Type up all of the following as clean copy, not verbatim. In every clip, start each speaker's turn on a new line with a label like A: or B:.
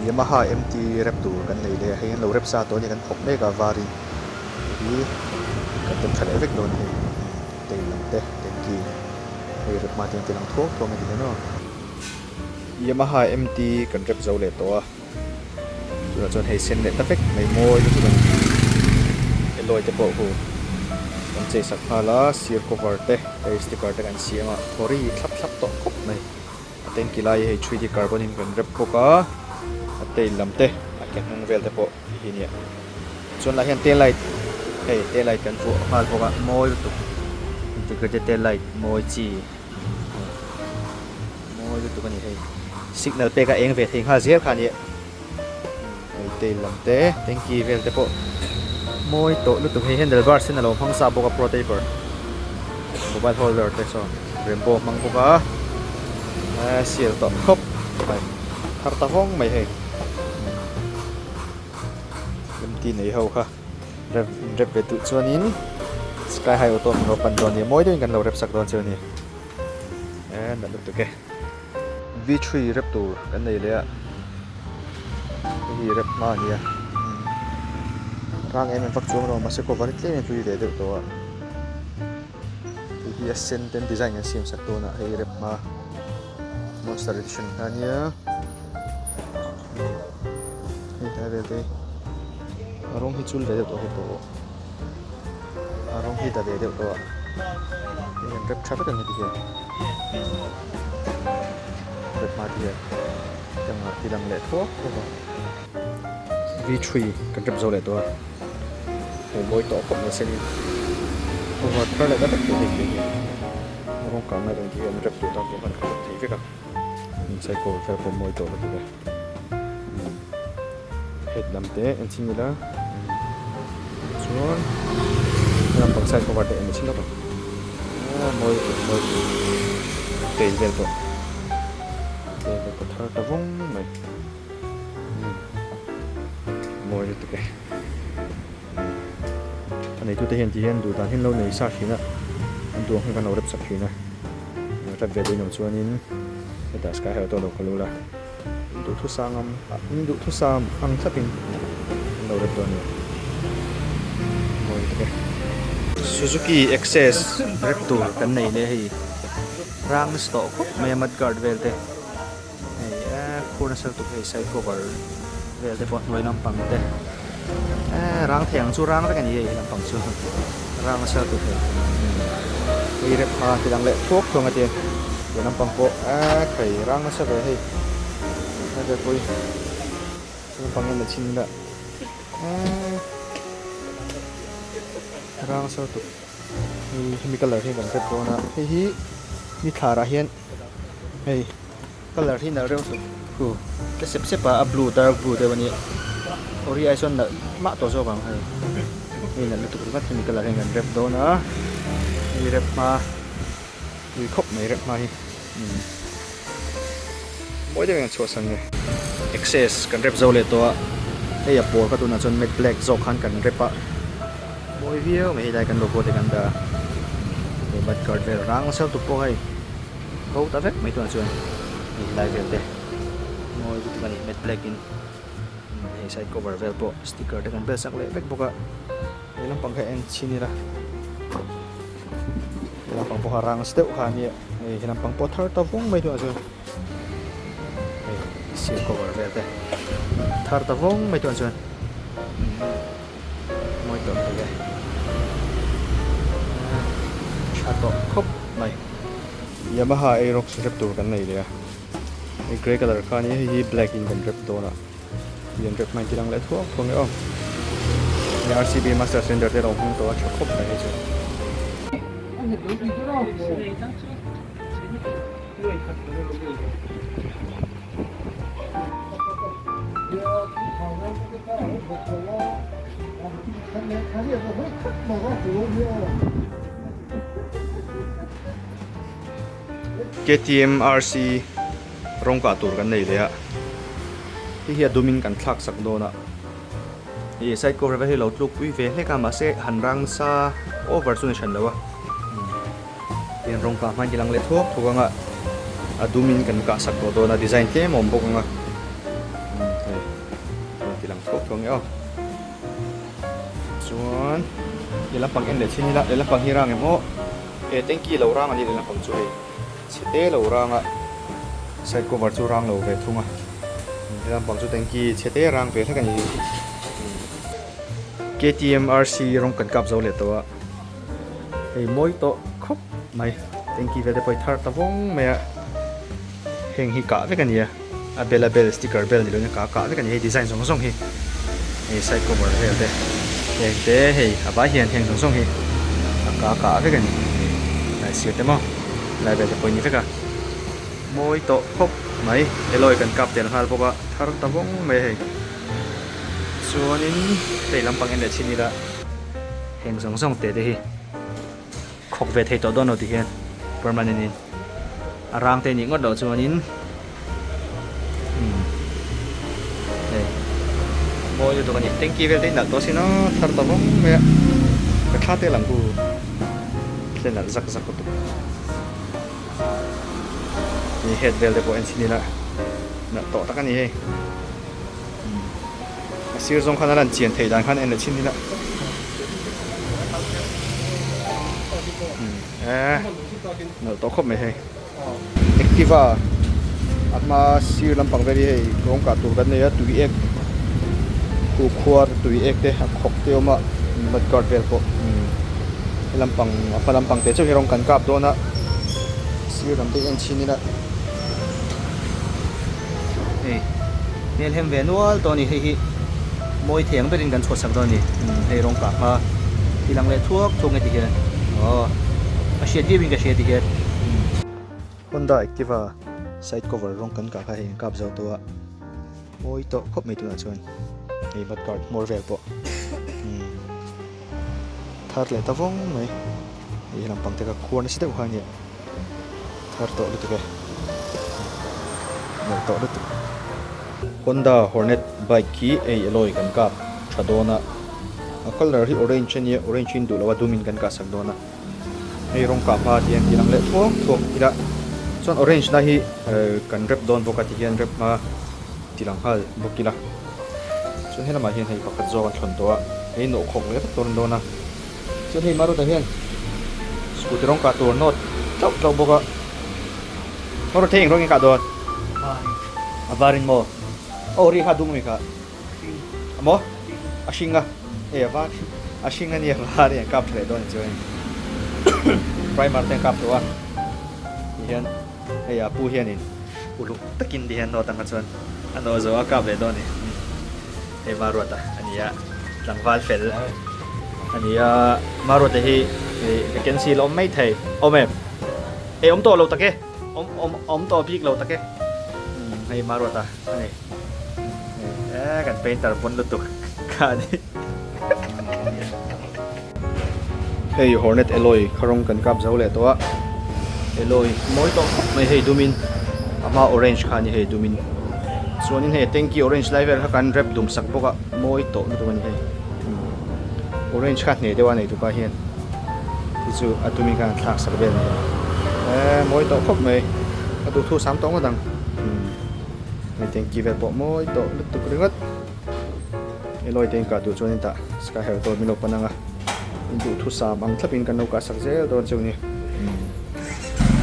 A: Yamaha MT rep tur kan nei leh a, hei an lo rep sa tawh a ni kan khawp mek a varin hei hi kan rep tha leh vek dawn a ni tail lam te tanky hei rep hma te an ti lang thuak thuak a ti hian aw. Yamaha MT kan rep zo leh tawh a. Tunah chuan hei sen leh ta vek mai mawi lutuk a ni. Alloy te pawh hu kan chei sak nghal a, sir cover te hei sticker te kan siam a, thawri thlap thlap tawh khawp mai. A tanky lai hi hei 3D carbon in kan rep bawk a, a tail lam te a ke hnung vel te pawh ti hi nia. Chuan lah hian tail light hei tail light kan vuah nghal bawk a, mawi lutuk integrated tail light mawi chi. Mawi lutuk a ni hei. Signal pek a eng ve thei nghal zel kha a ni e. Hei tail lam te, tanky vel te pawh mawi tawh lutuk hei handle bar sen a lo hmang sa bawk a pro taper mobile holder te saw Brembo hmang bawk a eh sial tawh khawp mai thar ta vawng mai hei empty nei ho kha. Rep rep ve duh chuanin sky high auto min lo pan dawn a ni mawi deuhin kan lo rep sak dawn chu a ni e nalh lutuk e. V three rep tur kan nei leh a hei hi rep hma a ni a rang em em vak chuang lo mahse cover hi tlem in hlui ve deuh tawh a hei hi a sen ten design an siam sak dawn a hei rep hma monster edition kha a nia. Hei tlai vel te a rawng hi chul ve deuh tawh hei pawh a rawng hi da ve deuh tawh a hei an rep tha vek ang heti hian rep hma te hian tiang ah ti lang leh thuak thuak a v three kan rep zo leh tawh a hei mawi tawh khawp mai sen in over thar leh ta vek tawh hei khi a rawng kang lai te hian rep duh tan pawh khan ka rep thei vek a. Cycle vel pawh mawi tawh lutuk e. Head lam te en chhin ila chuan lampang side cover te en chhin lawk ang. Aaa mawi lutuk mawi lutuk tail vel pawh tail vel pawh thar ta vawng mai. Mawi lutuk e. A neitute hian ti hian duh dan hi an lo nei sa thin a, an duh ang hi kan lo rep sak thin a. Rep ve daih lo chuanin hetah sky high auto lo kal ula duhthusam ang duhthusam ang thlapin an lo rep dawn a ni. Mawi tak e. Suzuki Access rep tur kan nei leh hei rang nasa tawh khawp mai a mudguard vel te hei a khur nasa lutuk hei side cover vel te pawh hnuai lampang te eh rang thei ang chu rang vek a ni hei lampang chu rang nasa lutuk hei hei rep hma ti lang leh thuak thuang a tia he lampang pawh eh khai rang nasa ve hei he vel pawh hi lampang hian a chhin ila eh rang nasa lutuk hei hemi colour hi kan rep dawn a hei hi ni thlarah hian hei. Colour hi nalh reuh tuk hu ta sep sep a a blue dark blue deuh a nia ori ai chuan nalh mah tawh zawk ang hei hei nalh lutuk ringawt hemi colour hian kan rep dawn a hei rep hma ui khawp mai rep hma hi umm mawi deuh in an chhuahsan nge. Access kan rep zo leh tawh a hei a pawl kha tunah chuan matte black zawk khan kan rep a mawi viau mai helai kan logo te kan dah a hei mud guard vel rang nasa lutuk pawh hei. Bo ta vek mai tunah chuan hei lai vel te mawi lutuk a ni matte black in hei side cover vel pawh sticker te kan bel sak leh vek bawk a he lampang kha en chhin ila he lampang pawh kha rang deuh kha a nia hei he lampang pawh thar ta vawng mai tunah chuan hei sir cover vel te thar ta vawng mai tunah chuan. Mawi tawh thei e. Tha tawh khawp mai. Yamaha Aerox rep tur kan nei leh a. Hei grey colour kha a nia, hei hi black in kan rep dawn a. Hei an rep hmain ti lang leh thuak thuak nge aw. Hei RCB master cylinder te a lo hmang tawh a, tha khawp mai hei chu. KTM RC rawng kah tur kan nei leh a, hei hi a dumin kan thlak sak dawn a, ih side cover vel hi lo tluk pui ve hlek a mahse han rang nasa over chu ni hran lo a. Tihian rawng kah hmain tilang leh thuak thuak anga a dumin kan kah sak tawh dawn a design tlem a awm bawk anga hei. Ti lang thuak thuak nge aw. Chuan lehlam pang en leh chhin ila lehlam pang hi rang em aw. E tanky lo rang a ni lehlam pang chu hei chhe te lo rang a side cover chu rang lo ve thung a lehlam pang chu tanky chhe te rang ve hlek a ni hi. KTM RC rawng kan kap zo leh tawh a hei mawi tawh khawp mai tanky vel te pawh hi thar ta vawng mai a heng hi kah vek a ni a. A bel a bel sticker bel ni loin a kah kah vek a ni hei design zawng zawng hi hei side cover vel te heng te hei a vai hian heng zawng zawng hi a kah kah vek a ni tlai sir te maw lai vel te pawh ni vek a mawi tawh khawp mai alloy kan kap tel nghal bawk a thar ta vawng mai a hei chuanin hei lampang en leh chhin ila heng zawng zawng te te hi. Khawk ve thei tawh dawn lo ti hian permanent in a rang te nih ngawt loh chuanin umm hei mawi lutuk a ni tanky vel te hi nalh tawh sin aw thar ta vawng mai a ka thla te lang hu thlen nalh zak zak lutuk ni head vel te pawh en chhin ila nalh tawh tak a ni hei a sir zawng khan a lan chian theih dan khan en leh chhin ila eh nalh tawh khawp mai hei Activa a hma sir lampang vel hi hei rawng kah tur kan nei a tui ek khu khuar tui ek te a khawk te a awm a mud guard vel pawh he lampang a hma lampang te chauh hi rawng kan kap dawn a sir lam te hi en chhin ila. Hei hmel hem ve nual tawh a ni hei hi mawi thei ang berin kan chhuah sak dawn a ni hei rawng kah hma ti lang leh thuak thuak nge ti hian aw a hriat viau in ka hria ti hian. Honda Activa side cover rawng kan kah kha hei an kap zo tawh a mawi tawh khawp mai tunah chuan hei mud guard hmawr vel pawh thar leh ta vawng mai hei lampang te kha khuar nasa deuh kha a nia. Thar tawh lutuk e. Nalh tawh lutuk. Honda Hornet bike hi ei alloy kan kap tha dawn a. A colour hi orange a nia, orange hi in duh lo a dum in kan kah sak dawn a. Hei rawng kah hma ti hian ti lang leh thuak thuak ila. Chuan orange na hi kan rep dawn bawk a ti hian rep hma ti lang nghal bawk ila. Chuan helamah hian hei pakhat zawk an thlawn tawh a, hei nawhkhawk leh vek tur an dawn a. Chuan hei Maruta hian scooty rawng kah tur nawt tlauh tlauh bawk a. Maruta hei eng rawng nge kah dawn? A varin maw? Aw ri kha a dum ami kha? A maw? A hring a. Hei a var a hring a nia var hi an kap tha leh dawn chuan primer te an kap tawh a. Tihian hei a pu hianin uluk takin tihian nawt ang kha chuan a nawh zo a kap leh dawn a ni. Hei Maruata a ni a, tlangval fel a ni a, Maruata hi vacancy la awm mai thei, awm em? Hei awm tawh lo tak e, awm awm awm tawh bik lo tak e, hei Maruata a ni, e kan painter pawn lutuk kha a ni. Hei Hornet alloy kha rawng kan kap zo leh tawh a, alloy mawi tawh khawp mai hei dumin a hma orange kha a ni hei dumin chuanin hei tanky orange lai vel kha kan rep dum sak bawk a mawi tawh lutuk a ni hei orange kha hneh deuh a nei tupa hian chu chu a dumin khan a thlak sak vel a ni e mawi tawh khawp mai a duhthu sam tawh ngawt ang hei tanky vel pawh mawi tawh lutuk ringawt. Alloy te in kah duh chuan in tah sky hero dawn min lo pan ang a, in duh thusam ang thlap in kan lo kah sak zel dawn cheu ni.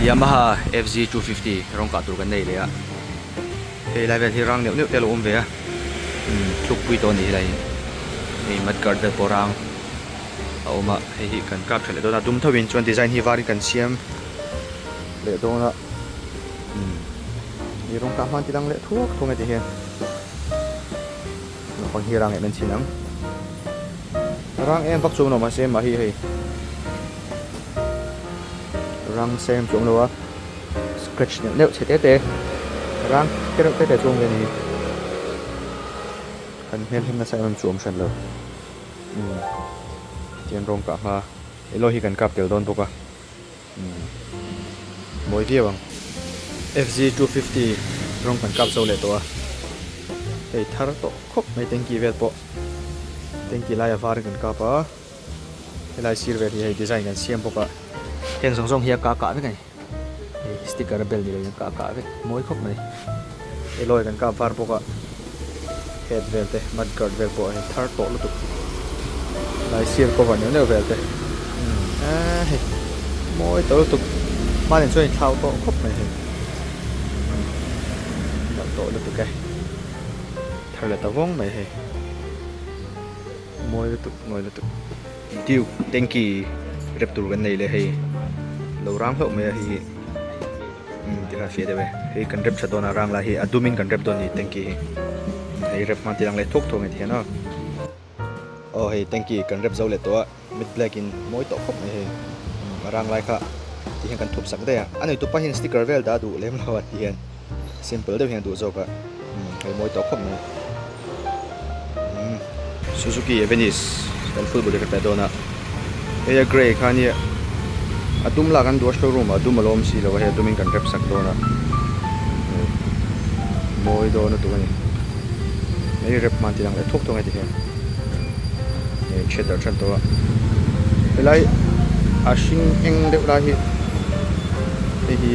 A: Yamaha FZ 250 rawng kah tur kan nei leh a, hei lai vel hi rang neuh neuh te a lo awm ve a, thluk pui tawh a nih helai hi, hei mud guard vel pawh rang a awm a, hei hi kan kap tha leh dawn a, dum tho in chuan design hi var in kan siam leh dawn a, hei rawng kah hman ti dang leh thuak thung e ti hian. Naupang hi rang em en chhin ang. Rang em vak chu awm lo mahse mah hi hei rang sem chu awm lo a scratch neuh neuh chhe te te rang te reuh te te chu awm ve a ni hi kan hmel hlim nasa em em chu awm hran lo umm tian rawng kah hma elaw hi kan kap tel dawn bawk a. Mawi viau ang. FZ 250 rawng kan kap zo leh tawh a, hei thar tawh khawp mai tanky vel pawh tanky laia var in kan kap a, helai sir vel hi hei design kan siam bawk a, heng zawng zawng hi a kah kah vek a ni, hei sticker a bel ni lo in a kah kah vek mawi khawp mai, alloy kan kap var bawk a. Head vel te mud guard vel pawh hei thar tawh lutuk lai sir cover neuh neuh vel te eee hei mawi tawh lutuk hmanin chuan in thlau tawh khawp mai hei nalh tawh lutuk e thar leh ta vawng mai hei mawi lutuk mawi lutuk Duke tanky rep tur kan nei leh hei lo rang hlauh mai a hei hi. Umm tikha fiah deuh e. Hei kan rep tha dawn a rang lai hi a dumin kan rep dawn a ni tanky hi. Hei rep hma tiang leh thuk thuk a ni thian a. Aw hei tanky kan rep zo leh tawh a mid black in mawi tawh khawp mai hei. A rang lai kha ti hian kan thup sak daih a. A nei tupa hian sticker vel dah a duh lem lo a ti hian simple deuh hian a duh zawk a. Hei mawi tawh khawp mai. Umm Suzuki Avenis kan full body rep leh dawn a hei a grey kha nia a dum lah kan duh a showroom ah a dum a lawm si lo a hei a dumin kan rep sak dawn a hei mawi dawn lutuk a ni hei rep hman tih ang leh thuk thuk a ni tihian hei chhiat darh than tawh a helai a hring eng deuh lai hi hei hi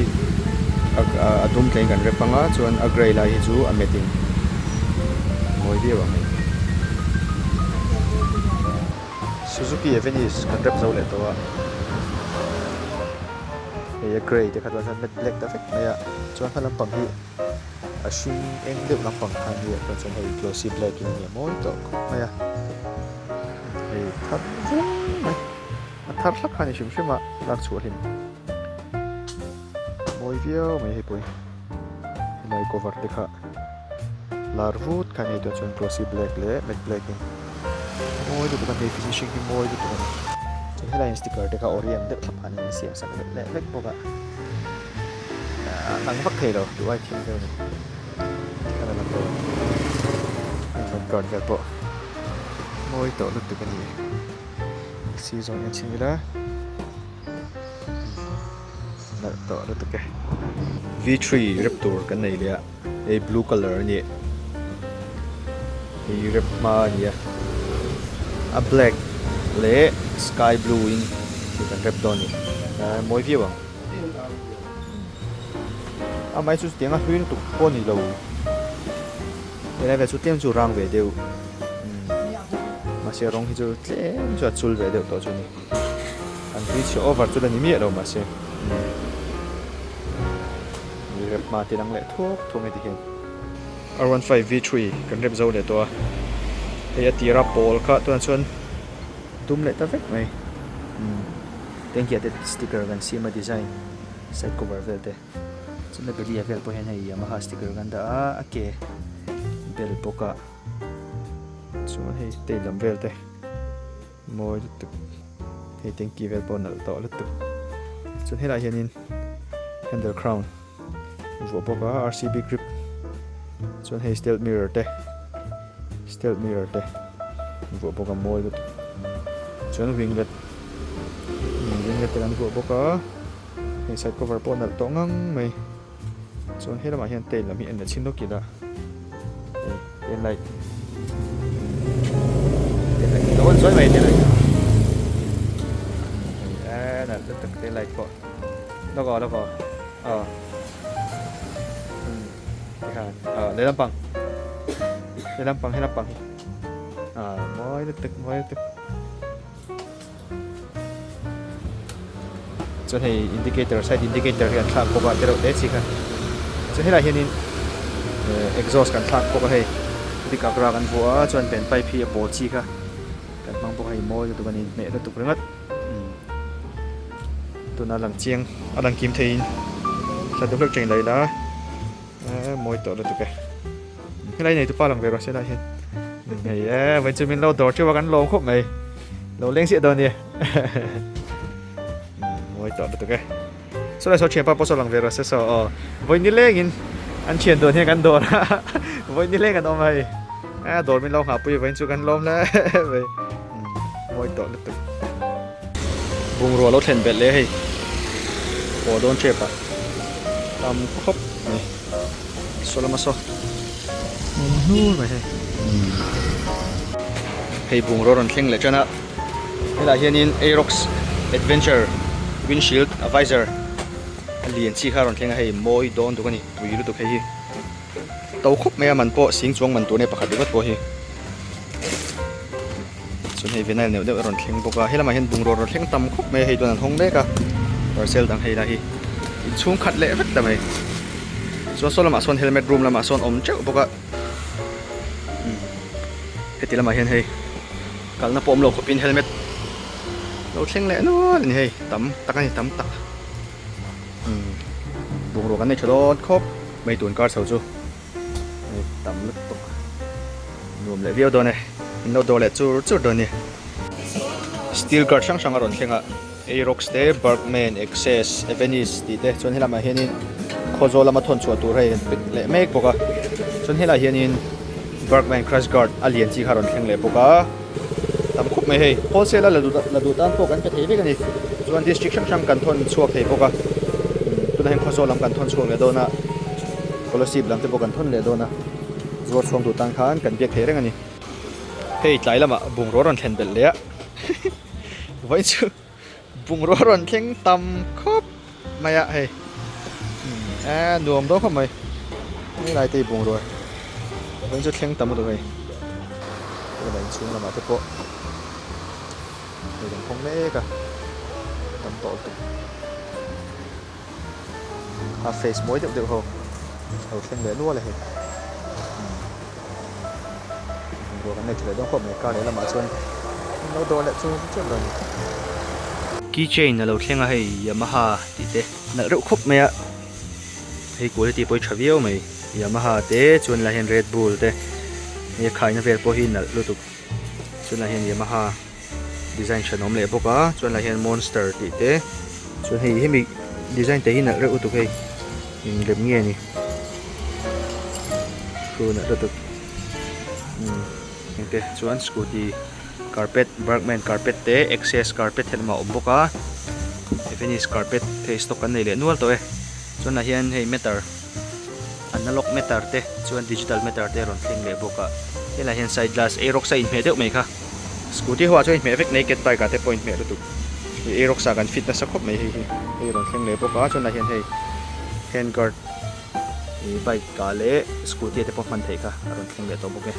A: a dum thleng kan rep ang a chuan a grey lai hi chu a met in. Mawi viau ang hei. Suzuki Avenis kan rep zo leh tawh a. Hei a grey te kha chuan matte black ta vek mai a. Chuan hma lampang hi a hring eng deuh lampang kha a nia chuan chuan hei glossy black in a nia mawi tawh khawp mai a. Hei thar vung mai. A thar hlak kha a ni hrim hrim a lak chhuah hlim. Mawi viau mai hei pawh hi. Helai cover te kha lar vut kha a ni tawh chuan glossy black leh matte black in mawi lutuk a ni finishing hi mawi lutuk a ni. Chuan helai in sticker te kha ori ang deuh thlap khan in siam sak leh vek bawk a a lang vak thei lo duh ai thim deuh a ni tikhan a lang deuh a heng rawn guard vel pawh mawi tawh lutuk a ni si zawng en chhin ila. Nalh tawh lutuk e. V3 rep tur kan nei leh a, hei blue colour a ni. Hei rep hma a ni a, a black leh sky blue in hei kan rep dawn a ni. A mawi viau ang. Amah hi chu chutiang a hlui lutuk pawh a ni lo. Helai vel chu tlem chu rang ve deuh. Mahse rawng hi chu tlem chu a chul ve deuh tawh chu a ni. An tui chhe over chu la ni miah lo mahse mi rep hma te dang leh thuak thuak nge ti hian R15 V3 kan rep zo leh tawh a hei a tira pawl kha tunah chuan dum leh ta vek mai tanky ah te sticker kan siam a design side cover vel te chuan a belly ah vel pawh hian hei Yamaha sticker kan dah a a ke bel bawk a chuan hei tail lam vel te. Mawi lutuk. Hei tanky vel pawh nalh tawh lutuk. Chuan helaiah hianin handle crown vuah bawk a RCB grip chuan hei stealth mirror te stealth mirror te vuah bawk a mawi lutuk. Chuan winglet winglet te kan vuah bawk a hei side cover pawh nalh tawh ngang mai. Chuan he lamah hian tail lam hi en leh chhin lawk ila hei tail light tail light lo en chuai mai tail light hei a nalh lutuk tail light pawh lawk aw lawk aw aw tikhan aw leh lampang leh lampang he lampang hi ah mawi lutuk mawi lutuk. Chuan hei indicator side indicator hi an thlak bawk a tereuh te chi kha chuan helaiah hianin eh exhaust kan thlak bawk a hei big agra kan vuah a chuan pen pipe hi a pawl chi kha kan hmang bawk a hei mawi lutuk a ni hmeh lutuk ringawt umm tuna lang chiang a lang kim theiin thla deuh hlek teng la ila eh mawi tawh lutuk e helai nei tupa lang ve rawh se helaiah hian hei eh vawiin chu min lo dawr teuh a kan lawm khawp mai. Lo leng chiah dawn nia. Mawi tawh lutuk e. Saw lai saw thianpa pawh saw lang ve rawh se saw aw. Vawi ni lengin an thian dawn hian kan dawr a. Vawi ni leng an awm a hei. A dawr min lo nghah pui vawiin chu kan lawm hle mai. Mawi tawh lutuk. Bungrua lo thlen belh leh hei. Haw dawn tep ah tam khawp mai. Saw lama saw. Awm hnur mai hei. Hei bungraw rawn thleng leh tan a. Helaiah hianin Aerox Adventure Windshield a visor a lian chi kha a rawn thleng a hei mawi dawn tuk a ni pui lutuk hei hi. To khawp mai a man pawh sing chuang man tur a nia pakhat ringawt pawh hi. Chuan hei vinyl neuh neuh a rawn thleng bawk a, helamah hian bungraw rawn thleng tam khawp mai a, hei chuan an hawng mek a, parcel dang hei lah hi inchhung khat leh vek ta mai. Chuan saw lamah sawn helmet room lamah sawn awm teuh bawk a, umm heti lamah hian hei kalna pawh awm lo khawpin helmet lo thleng leh nual a ni hei tam tak a ni tam tak umm bungraw kan nei tha dawn khawp mai tun kar chho chu. Hei tam lutuk nuam leh viau dawn e in lo dawr leh chur chur dawn a ni steel guard hrang hrang a rawn thleng a Aerox te Bergman Access Avenis tih te chuan helamah hianin Khawzawl lama thawn chhuah tur hei an pek leh mek bawk a chuan helaiah hianin Bergman crash guard a lian chi kha a rawn thleng leh bawk a tam khawp mai hei wholesale a la duh la duh tan pawh kan pe thei vek a ni chuan district hrang hrang kan thawn chhuak thei bawk a tunah hian Khawzawl lam kan thawn chhuak leh dawn a. Scholarship lam te pawh kan thawn leh dawn a, zuar chhuang duh tan khan kan biak thei reng a ni. Hei tlai lamah bungraw rawn thlen belh leh a, vawiin chu bungraw rawn thleng tam khawp mai a hei eee nuam dawn khawp mai, hei lai te hi bungraw vawiin chu thleng tam lutuk hei, hei inchhung lamah te pawh hei kan hawng mek a tam tawh lutuk. A face mawi deuh deuh ho a lo thleng leh nual a hei bungrua kan nei tha leh dawn khawp mai car lehlamah chuan an lo dawr leh chur chur dawn a ni. Key chain a lo thleng a hei Yamaha tih te nalh reuh khawp mai a hei quality pawh hi tha viau mai Yamaha te chuan lai hian Red Bull te hei a khaina vel pawh hi nalh lutuk chuan lai hian Yamaha. Design hran awm leh bawk a chuan lai hian monster tih te chuan hei hemi design te hi nalh reuh lutuk hei eng lem nge ni thu nalh lutuk umm heng te chuan scooty carpet bergman carpet te access carpet he lamah a awm bawk a avenis carpet hei stock kan nei leh nual tawh e chuan lah hian hei meter analog meter te chuan digital meter te a rawn thleng leh bawk a helaiah hian side glass eirawk sa inhmeh deuh mai kha. Scooty ho ah chuan inhmeh vek naked bike ah te pawh inhmeh lutuk hei Aerox ah kan fit nasa khawp mai hei hi hei rawn thleng leh bawk a chuan ah hian hei hand guard ih bike ah leh scooty ah te pawh hman theih kha a rawn thleng leh tawh bawk e.